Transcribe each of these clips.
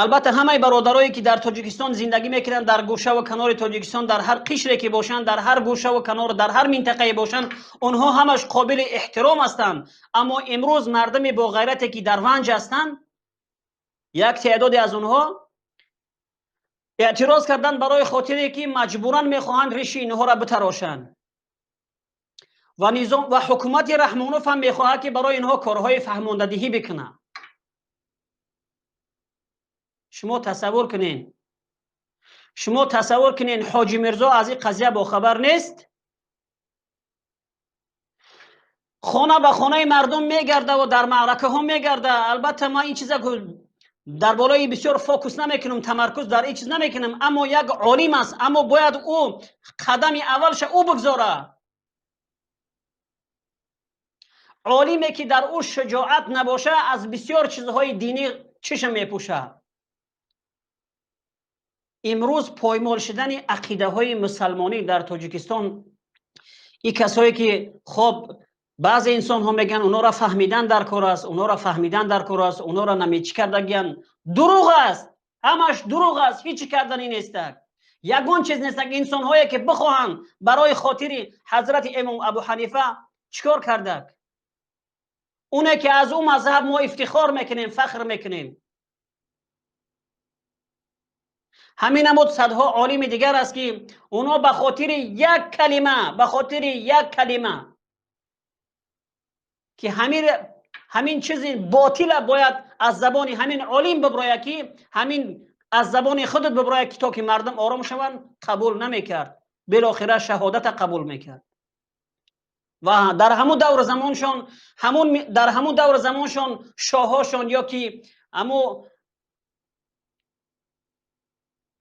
Албатта, ҳамаи бародарое, ки дар Тоҷикистон зиндагӣ мекунанд, дар гӯшаву канори Тоҷикистон, дар ҳар қишре ки бошанд, дар ҳар гӯшаву канор, дар ҳар минтақае бошанд, онҳо ҳамаш қобили эҳтиром ҳастанд. Аммо имрӯз мардуми боғайрате, ки дар Ванҷ ҳастанд, як теъдоде аз онҳо эътироз карданд, барои хотире ки маҷбуран мехоҳанд риши инҳоро битарошанд ва низом ва ҳукумати Раҳмонов ҳам мехоҳад, ки барои инҳо корҳои фаҳмондадиҳӣ бикунад. Шумо тасаввур кунед, шумо тасаввур кунед, Ҳоҷи Мирзо аз ин қазия бохабар нест. Хона ба хонаи мардум мегарда ва дар маъракаҳо мегарда. Албатта, ман ин чиза дар болои бисёр фокус намекунам, тамаркуз дар ин чиз намекунам, аммо як олим аст, аммо бояд ӯ қадами аввалша ӯ бигзора. Олиме, ки дар ӯ шуҷоат набоша, аз бисёр чизҳои динӣ чишм мепӯшад. Имрӯз поймол шудани ақидаҳои мусалмонӣ дар Тоҷикистон, ин касое ки, хоб, баъзе инсонҳо мегӯянд, онҳоро фаҳмидан дар кор аст, онҳоро фаҳмидан дар кор аст, онҳоро намечӣ кардагиянд. Дурӯғ аст, ҳамаш дурӯғ аст, ҳеҷ кардани нестак, ягон чиз нестак. Инсонҳое ки бихоҳанд барои хотири ҳазрати имом Абу Ҳанифа чӣ кор кардак, оне ки аз ӯ мазҳаб мо ифтихор мекунем, фахр мекунем. Ҳамин намуд садҳо олими дигар аст, ки онҳо ба хотири як калима, ба хотири як калима, ки ҳамин чизи ботила бояд аз забони ҳамин олим биброяд, ки ҳамин аз забони худат биброяд, ки то ки мардум ором шаванд, қабул намекард. Билохира шаҳодата қабул мекард. Ва дар ҳамун давр замоншон, ҳамун дар ҳамун давр замоншон шоҳошон ё ки ҳамун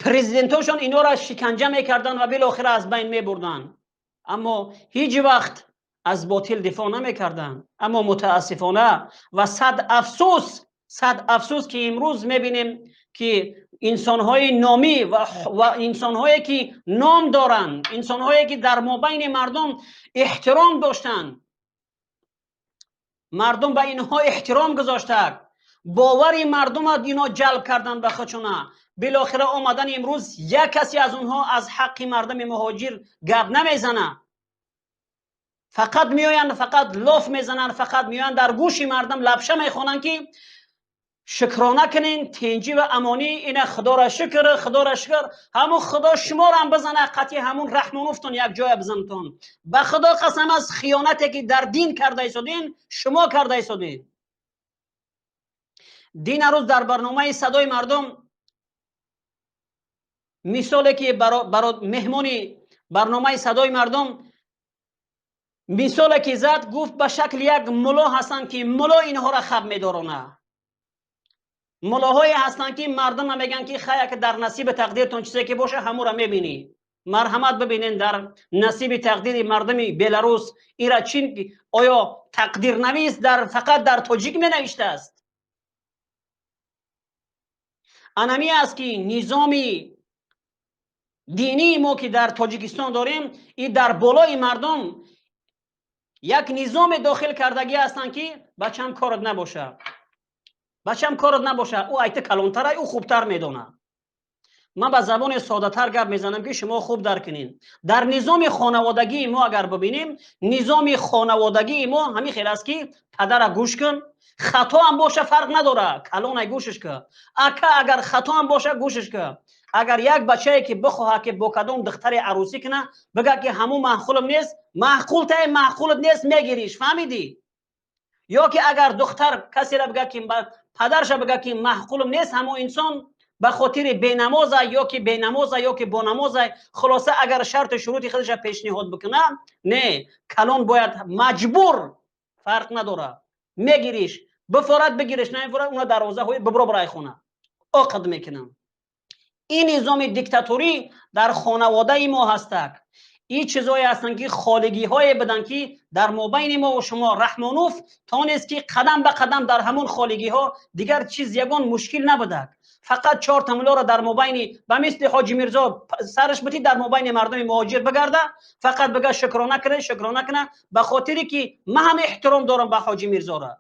президентошон инҳоро шиканҷа мекарданд ва билохира аз байн мебурданд, аммо ҳеҷ вақт аз ботил дифоъ намекарданд. Аммо мутаассифона ва сад афсӯс, сад афсӯс, ки имрӯз мебинем, ки инсонҳои номӣ ва инсонҳое ки ном доранд, инсонҳое ки дар мобайни мардум эҳтиром доштанд, мардум ба инҳо эҳтиром гузоштанд, бовари мардумро ино ҷалб карданд ба худшона, билохира омадан имрӯз як касе аз онҳо аз ҳаққи мардуми муҳоҷир гап намезанад. Фақат меоянд, фақат лоф мезананд, фақат меоянд, дар гӯши мардум лапша мехонанд, ки шукрона кунен, тинҷӣ ва амонӣ, ина худоро шукр, худоро шукр. Ҳамун худо шуморо бизана, қатъи ҳамун Раҳмоновтон як ҷоя бизанатон. Ба худо қасам, аз хиёнате ки дар дин карда истодин, шумо карда истодин. Дин рӯз дар барномаи «Садои мардум» мисоле ки меҳмони барномаи «Садои мардум» мисоле ки зад, гуфт, ба шакли як мулло ҳастанд, ки мулло инҳоро хаб медоронад. Муллоҳое ҳастанд, ки мардума мегӯянд, ки хая, ки дар насиби тақдиртон чизе ки боша, ҳамура мебинӣ. Марҳамат, бибинен, дар насиби тақдири мардуми Беларус ира чи? Оё тақдирнавис дар фақат дар тоҷик менавиштааст? Анами аст, ки низоми динии мо, ки дар Тоҷикистон дорем, и дар болои мардум як низоме дохил кардагӣ ҳастанд, ки бачам корот набоша, бачам корот набоша, ӯ айта калонтарай, ӯ хубтар медонад. Ман ба забони соддатар гап мезанам, ки шумо хуб дарк кунед. Дар низоми хонаводагии мо агар бибинем, низоми хонаводагии мо ҳамин хел аст, ки падара гӯш кун, хато ҳам боша, фарқ надора, калонай, гӯшиш кун. Ака, агар хато ҳам боша, гӯшиш кун. Агар як бачае ки бихоҳад, ки бо кадом духтаре арӯсӣ куна, бигӯяд, ки ҳамун маъқулам нест, маъқултай, маъқулат нест, мегириш, фаҳмидӣ? Ё ки агар духтар касеро бигӯяд, ки падарша бигӯяд, ки маъқулам нест ҳамон инсон, ба хотири бенамоза ё ки бенамоза ё ки бонамоза, хулоса, агар шарту шурути худша пешниҳод бикуна, не, калон бояд маҷбур, фарқ надора, мегириш. Бифорад, бигириш, намефорад, уна дарвозаҳои бибро, барай хона оқид мекунам. Ин низоми диктаторӣ дар хонаводаи мо ҳастак. Ин чизое ҳастанд, ки холигиҳое буданд, ки дар мобайни мо ва шумо Раҳмонов тонест, ки қадам ба қадам дар ҳамон холигиҳо, дигар чиз ягон мушкил набудак, фақат чор тамлоро дар мобайни, ба мисли Ҳоҷи Мирзо сараш битӣ, дар мобайни мардуми муҳоҷир бигарда, фақат бига шукрона кунед, шукрона куна, ба хотире ки ман ҳам эҳтиром дорам ба Ҳоҷи Мирзора.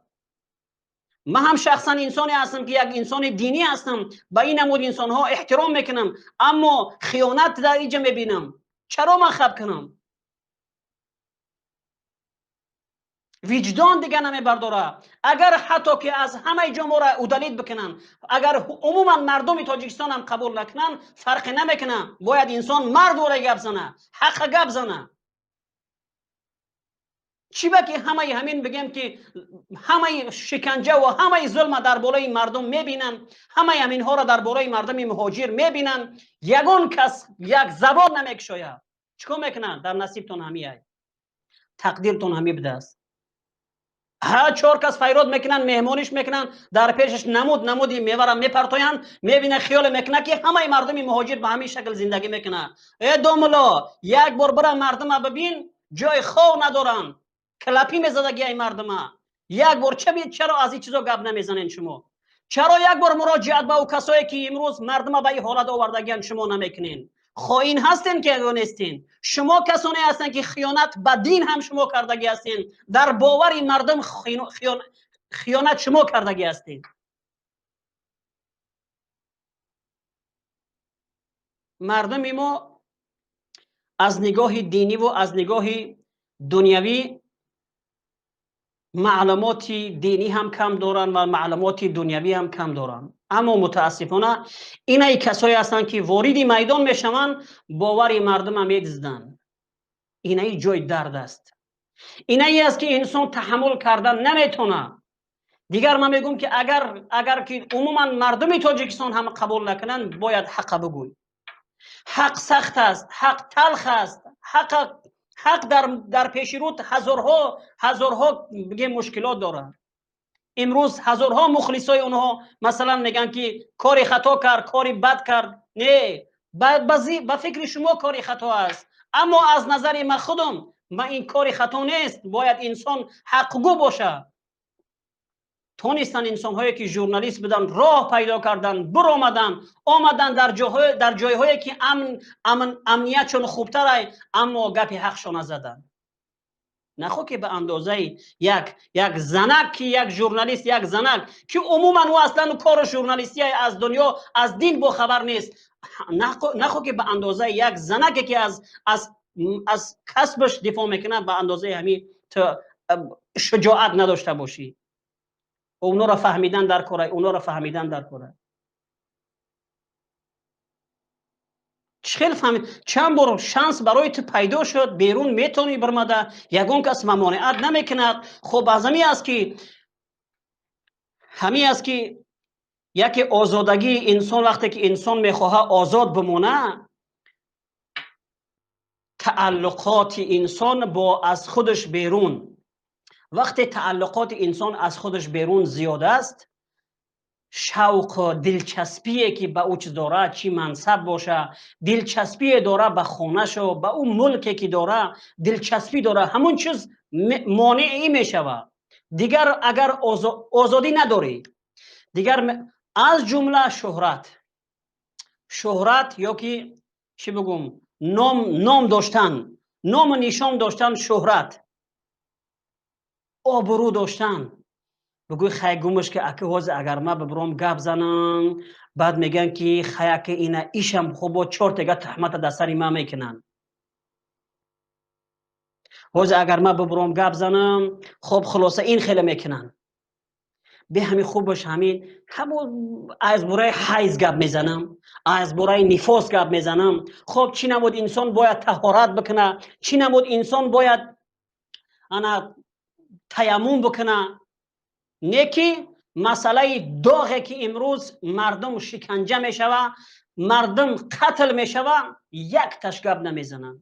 Ман ҳам шахсан инсоне ҳастам ки як инсони динӣ ҳастам, ба ин намуд инсонҳо эҳтиром мекунам, аммо хиёнат дар инҷа мебинам. Чаро ман хаб кунам? Виҷдон дига намебардора. Агар ҳатто ки аз ҳамаи ҷо моро удалить бикунанд, агар умуман мардуми Тоҷикистон ҳам қабул накунанд, фарқе намекунад. Бояд инсон мард вора гап зана, ҳаққа гап зана. Чӣ ба ки ҳамаи ҳамин бигем ки ҳамаи шиканҷа ва ҳамаи зулма дар болои мардум мебинанд, ҳамаи ҳаминҳоро дар болои мардуми муҳоҷир мебинанд, ягон кас як забон намекушояд. Чӣ кор мекунанд? Дар насибтон ҳамияй, тақдиртон ҳами будааст. Ҳа, чор кас файрод мекунанд, меҳмониш мекунанд, дар пешаш намуд намуди мевара мепартоянд, мебинад, хиёле мекунад ки ҳамаи мардуми муҳоҷир ба ҳамин шакл зиндагӣ мекунад. Э домулло, як бор бира мардума бибин, ҷои хов надоранд, клапӣ мезадаги ай мардума. Як бор чаро аз ин чизо гап намезанед шумо? Чаро як бор муроҷиат ба ӯ касое ки имрӯз мардума ба ин ҳолат овардагианд шумо намекунед? Хоин ҳастен ки ё нестен? Шумо касоне ҳастен ки хиёнат ба дин ҳам шумо кардагӣ ҳастен, дар бовари мардум хиёнат шумо кардагӣ ҳастен. Мардуми мо аз нигоҳи диниву аз нигоҳи дунявӣ маълумоти динӣ ҳам кам доранд ва маълумоти дунявӣ ҳам кам доранд. Аммо мутаассифона инаи касое ҳастанд ки вориди майдон мешаванд, бовари мардума медизданд. Инаи ҷои дард аст. Инае аст ки инсон таҳаммул кардан наметавонад. Дигар ман мегӯям ки агар ки умуман мардуми Тоҷикистон ҳама қабул накунанд, бояд ҳаққа бигӯй. Ҳақ сахт аст, ҳақ талх аст, ҳақ дар пеши рӯ ҳазорҳо бигем мушкилот дорад. Имрӯз ҳазорҳо мухлисои онҳо масалан мегӯянд ки кори хато кард, кори бад кард. Не, ба фикри шумо кори хато аст, аммо аз назари ман худам ман ин кори хато нест. Бояд инсон ҳақгӯ бошад. Тонистанд инсонҳое ки журналист буданд роҳ пайдо карданд, биромаданд, омаданд дар ҷойҳое ки амниятшон хубтар ай, аммо гапи ҳақшон назаданд. Нахо ки ба андозаи як занак ки як журналист, як занак ки умуман ӯ аслан кору журналистия аз дунё, аз дин бохабар нест, нахо ки ба андозаи як занаке ки аз касбаш дифоъ мекунад, ба андозаи ҳамин ту шуҷоат надошта бошӣ. Онора фаҳмидан дар кора, онора фаҳмидан дар кора. Чӣ хел фаҳмид? Чанд бор шанс барои ту пайдо шуд, берун метавонӣ бирмада, ягон кас мамониат намекунад. Хуб, аз ҳамин аст ки ҳамин аст ки яке озодагии инсон, вақте ки инсон мехоҳад озод бимонад, тааллуқоти инсон бо аз худаш берун, вақте тааллуқоти инсон аз худаш берун зиёд аст, шавқу дилчаспие ки ба ӯ чиз дорад, чӣ мансаб боша, дилчаспие дора ба хонашу ба ӯ мулке ки дора, дилчаспӣ дора, ҳамон чиз монеи мешавад. Дигар агар озодӣ надорӣ, дигар аз ҷумла шӯҳрат, шӯҳрат ё ки чӣ бигӯм, ном доштан, ному нишон доштан, шӯҳрат, обрӯ доштан. Бигӯй хай гумаш ки аки ҳозир агар ман бибиром гап занам, баъд мегӯянд ки хай аки ина ишам хуб, бо чор тега таҳмата дар сари ман мекунанд. Ҳозир агар ман бибиром гап занам, хуб хулоса ин хеле мекунанд. Бе ҳамин хубаш ҳамин ҳамо аз бораи ҳайз гап мезанам, аз бораи нифос гап мезанам. Хуб, чӣ намуд инсон бояд таҳорат бикунад, чӣ намуд инсон бояд ана таяммум бикунад. Не ки масъалаи доғе ки имрӯз мардум шиканҷа мешава, мардум қатл мешава, як таш гап намезананд.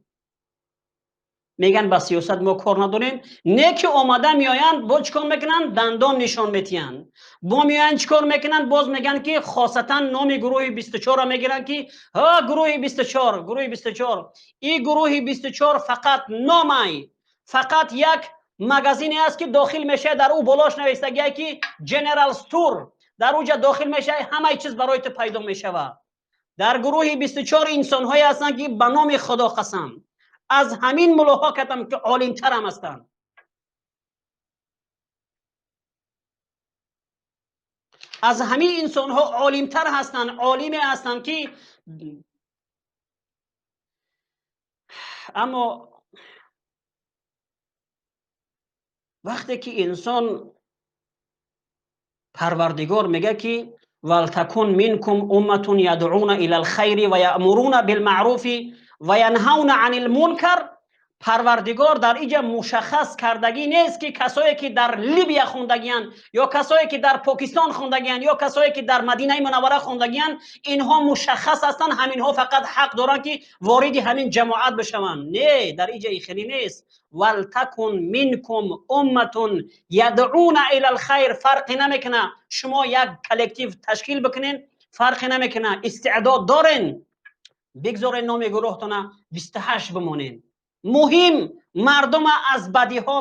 Мегӯянд ба сиёсат мо кор надорем. Не ки омада меоянд, боз чӣ кор мекунанд? Дандон нишон метиҳанд. Бо меоянд чӣ кор мекунанд? Боз мегӯянд ки хосатан номи гурӯҳи 24-ро мегиранд ки ҳа, гурӯҳи 24, гурӯҳи 24. Ин гурӯҳи 24 фақат номай, фақат як магазине аст ки дохил мешавад, дар ӯ болош навистагие ки General Store, дар ӯ ҷа дохил мешавад, ҳамаи чиз барои ту пайдо мешавад. Дар гурӯҳи 24 инсонҳое ҳастанд ки ба номи Худо қасам аз ҳамин мулоҳо кардам ки олимтарам ҳастанд. Аз ҳамин инсонҳо олимтар ҳастанд, олиме ҳастанд ки аммо вақте ки инсон Парвардигор мегӯяд ки валтакун минкум умматун ядъуна илал хайри ва яъмуруна билмаъруфи ва янҳавна анил мункар, Парвардигор дар инҷа мушаххас кардагӣ нест ки касое ки дар Либия хондагиянд ё касое ки дар Покистон хондагиянд ё касое ки дар Мадинаи Мунаввара хондагиянд, инҳо мушаххас ҳастанд, ҳаминҳо фақат ҳақ доранд ки вориди ҳамин ҷамоат бишаванд. Не, дар инҷа ин хеле нест. Валтакун минкум умматун ядъуна илал хайр, фарқе намекунад шумо як коллектив ташкил бикунен, фарқе намекунад, истеъдод дорен, бигзорен номи гурӯҳтона 28 бимонен. Муҳим мардума аз бадиҳо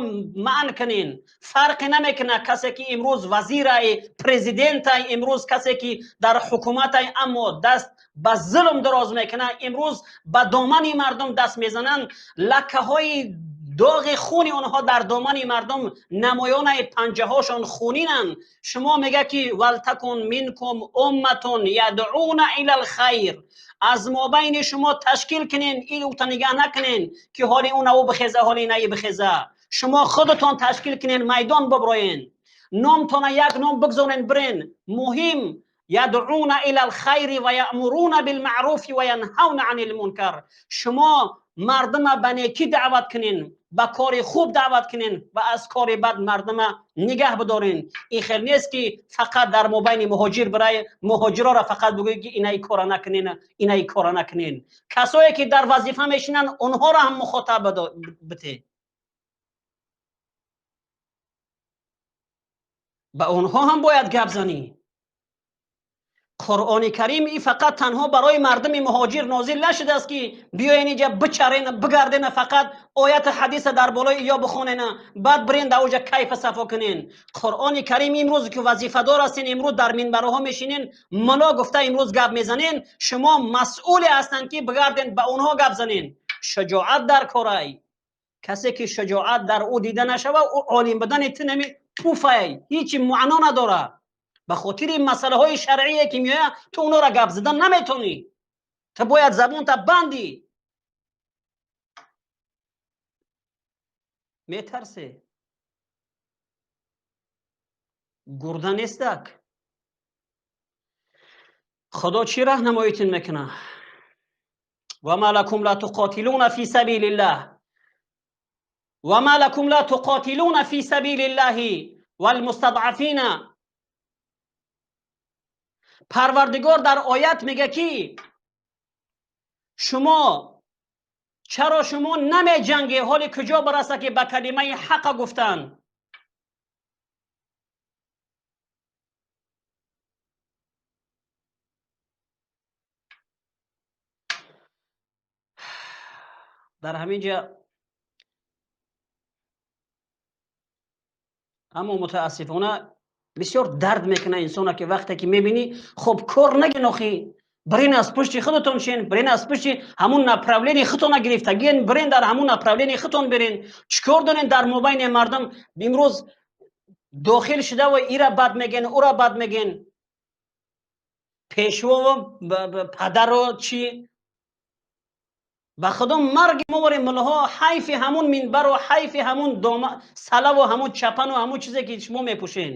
манъ кунен. Фарқе намекунад касе ки имрӯз вазирай, президентай, имрӯз касе ки дар ҳукуматай, аммо даст ба зулм дароз мекунад, имрӯз ба домани мардум даст мезананд, лаккаҳои доғи хуни онҳо дар домани мардум намоёнаи панҷаҳошон хунинанд. Шумо мега ки валтакун минкум умматун ядъуна илал хайр, аз мобайни шумо ташкил кунен, ин ута нигаҳ накунен ки ҳоли он ав бихеза, ҳоли ин аи бихеза. Шумо худатон ташкил кунен, майдон биброен, номтона як ном бигзорен, бирен. Муҳим ядъуна илал хайри ва яъмуруна билмаъруфи ва янҳавна анил мункар. Шумо мардума ба некӣ даъват кунен, ба кори хуб даъват кунен ва аз кори бад мардума нигаҳ бидорен. Ин хел нест ки фақат дар мобайни муҳоҷир бирай, муҳоҷироро фақат бигӯед ки инаи кора накунен, инаи кора накунен. Касое ки дар вазифа мешинанд, онҳоро ҳам мухотаб бите, ба онҳо ҳам бояд гап занӣ. Қуръони Карим ин фақат танҳо барои мардуми муҳоҷир нозил нашудааст ки биёен инҷа бичарен, бигардена, фақат ояту ҳадиса дар болои ё бихонена, баъд бирен дар оҷа кайфа сафо кунен. Қуръони Карим имрӯз ки вазифадор ҳастен, имрӯз дар минбарҳо мешинен, мулло гуфта имрӯз гап мезанен, шумо масъуле ҳастанд ки бигарден ба онҳо гап занен. Шуҷоат дар корай. Касе ки шуҷоат дар ӯ дида нашава, ӯ олим будани ту нами пуфай, ҳеҷ маъно надорад. Ба хотири масъалаҳои шаръие ки меояд, ту онҳоро гап задан наметавонӣ. Ту бояд забонта бандӣ. Метарсе. Гурда нестак. Худо чӣ раҳнамоитон мекунад? Ва ма лакум ла туқотилуна фи сабилиллаҳ, ва ма лакум ла туқотилуна фи сабилиллаҳи валмустадъафина. Парвардигор дар оят мега ки шумо чаро шумо намеҷанге, ҳоли куҷо бараса ки ба калимаи ҳақа гуфтанд. Дар ҳамин ҷа аммо мутаассифона бисёр дард мекунад инсона ки вақте ки мебинӣ, хоб кор нагин, охи бирин аз пушти худатон шин, бирин аз пушти ҳамун направлени худтона гирифтагиен, бирин дар ҳамун направлени худтон бирин. Чӣ кор дорен дар мобайни мардум имрӯз дохил шуда ва ира бад мегӯен, ура бад мегӯен, пешвову падару чӣ? Ба худо марги мо варе муллоҳо ҳайфи ҳамун минбару ҳайфи ҳамун салаву ҳамун чапану ҳамун чизе ки шумо мепӯшен.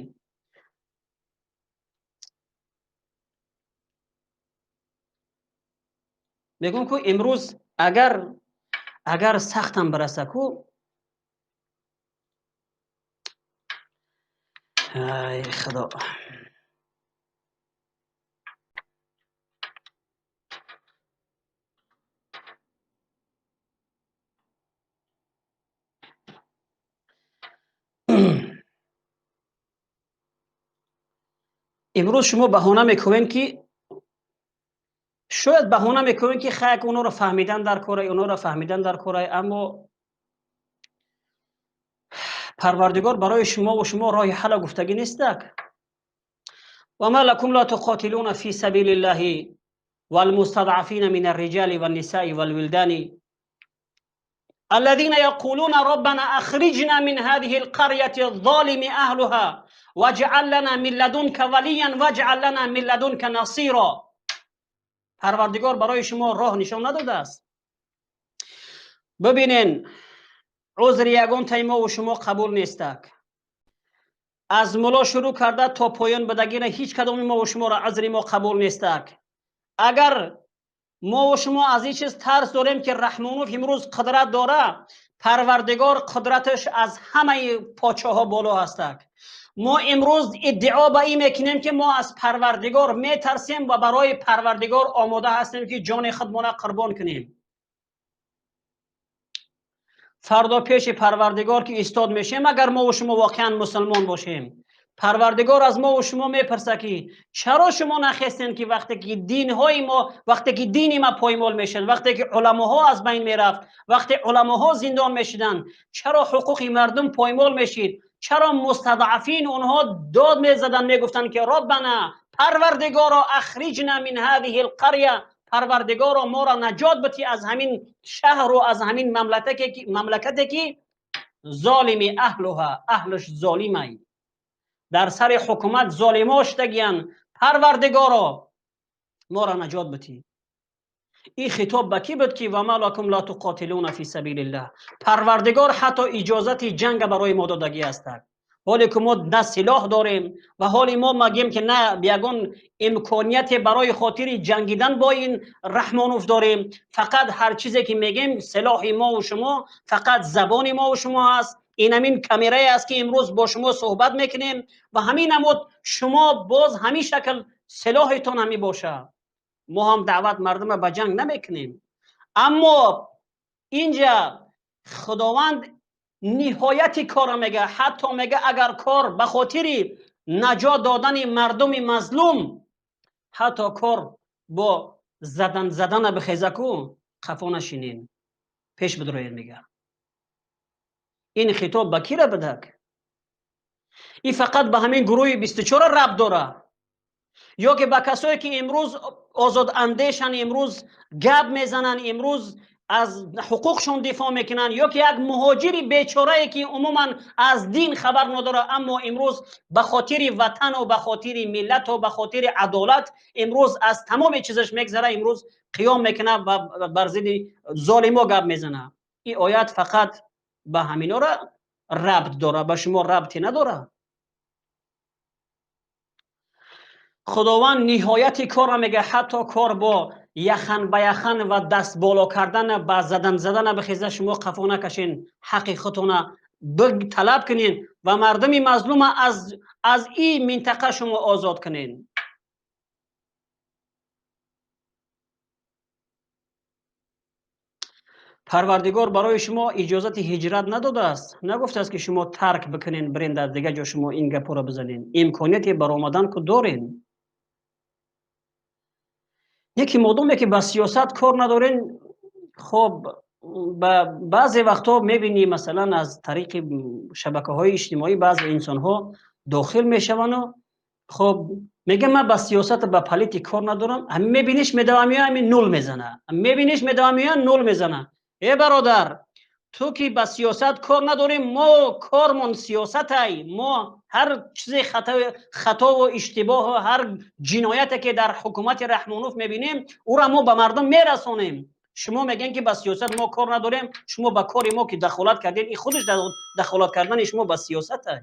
Мегӯм ку имрӯз агар сахтам бираса ку, ай худо, имрӯз шумо баҳона мекунед ки шояд баҳона мекунед ки хайк онҳоро фаҳмидан дар корай, онҳоро фаҳмидан дар корай, аммо Парвардигор барои шумо ва шумо роҳи ҳалла гуфтагӣ нестак. Ва ма лакум ла туқотилуна фи сабилиллаҳи валмустадъафина мин арриҷали ваннисаи валвилдани аллазина яқулуна роббана ахриҷна мин ҳазиҳи алқаряти алзолими аҳлуҳа واجعل لنا من لدنك ولیا واجعل لنا من لدنك نصیرا. پروردگار برای شما راه نشان نداده است. ببینین عذر یگان تای ما و شما قبول نیستک. از ملا شروع کرده تا پایان بدگی هیچ کدام ما و شما را عذر ما قبول نیستک. اگر ما و شما از این چیز ترس داریم که رحمانوف امروز قدرت داره، پروردگار قدرتش از همه پاچه ها بالا هستک. ما امروز ادعا به این میکنیم که ما از پروردگار میترسیم و برای پروردگار آماده هستیم که جان خودمان قربان کنیم. فردا پیش پروردگار که ایستاد میشیم، اگر ما و شما واقعا مسلمان باشیم، پروردگار از ما و شما میپرسه که چرا شما نخواستین که وقتی که دینهای ما، وقتی که دین ما پایمال میشد، وقتی که علماها از بین میرفت، وقتی علماها زندان میشدن، چرا حقوق مردم پایمال میشید؟ چرا مستضعفین اونها داد میزدن میگفتن که ربنا پروردگارا اخرجنا من هذه القریه، پروردگارا ما را نجات بتی از همین شهر و از همین مملکتی که ظالم اهلها، اهلش ظالمه، در سر حکومت ظالما شدگیان، پروردگارا ما را نجات بتی. این خطاب به کی بود که و ما لکم لا تقاتلون فی سبیل الله. پروردگار حتی اجازت جنگ برای ما دادگی است. حالی که ما نه سلاح داریم و حالی ما مگیم که نه بیگون امکانیت برای خاطر جنگیدن با این رحمانوف داریم، فقط هر چیزی که میگیم سلاح ما و شما فقط زبان ما و شما هست. این همین کامرای است که امروز با شما صحبت میکنیم و همین نمود شما باز همین شکل سلاحتون همی باشه. ما هم دعوت مردم به جنگ نمیکنیم، اما اینجا خداوند نهایت کار میگه، حتی میگه اگر کار به خاطر نجات دادن مردم مظلوم، حتی کار با زدن زدن بخیزه کو قفا نشینین، پیش بدروید. میگه این خطاب به کی را بدک؟ این فقط به همین گروه 24 ربط داره یا که به کسایی که امروز آزاد اندیشن، امروز گپ میزنن، امروز از حقوقشون دفاع میکنن، یا که یک مهاجری بیچاره که عموما از دین خبر نداره اما امروز به خاطر وطن و به خاطر ملت و به خاطر عدالت امروز از تمام چیزش میگذره، امروز قیام میکنه و بر ضد ظالما گپ میزنه. این آیات فقط به همینا را ربط داره، به شما ربطی نداره. خداوند نهایت کار را میگه، حتی کار با یخن به یخن و دست بالا کردن با زدن زدن بخیزه شما قفا نکشین، حق خودتون طلب کنین و مردم مظلوم از این منطقه شما آزاد کنین. پروردگار برای شما اجازت هجرت نداده است، نگفته است که شما ترک بکنین برین در دیگه جا شما این گپ را بزنین. امکانیت برآمدن که دارین. یکی مردمی که با سیاست کار ندارین، خب بعضی وقتا میبینی مثلا از طریق شبکه های اجتماعی بعضی انسان ها داخل میشون و خب میگه من با سیاست با پلیتی کار ندارم، هم میبینیش میدوم همین نول میزنه، میبینیش میدوم نول میزنه. ای برادر، تو که با سیاست کار نداریم، ما کارمون سیاست ای، ما هر چیز خطا و اشتباه و هر جنایتی که در حکومت رحمانوف میبینیم او را ما به مردم میرسانیم. شما میگن که با سیاست ما کار نداریم، شما با کار ما که دخالت کردین، این خودش دخالت کردن شما با سیاست ای.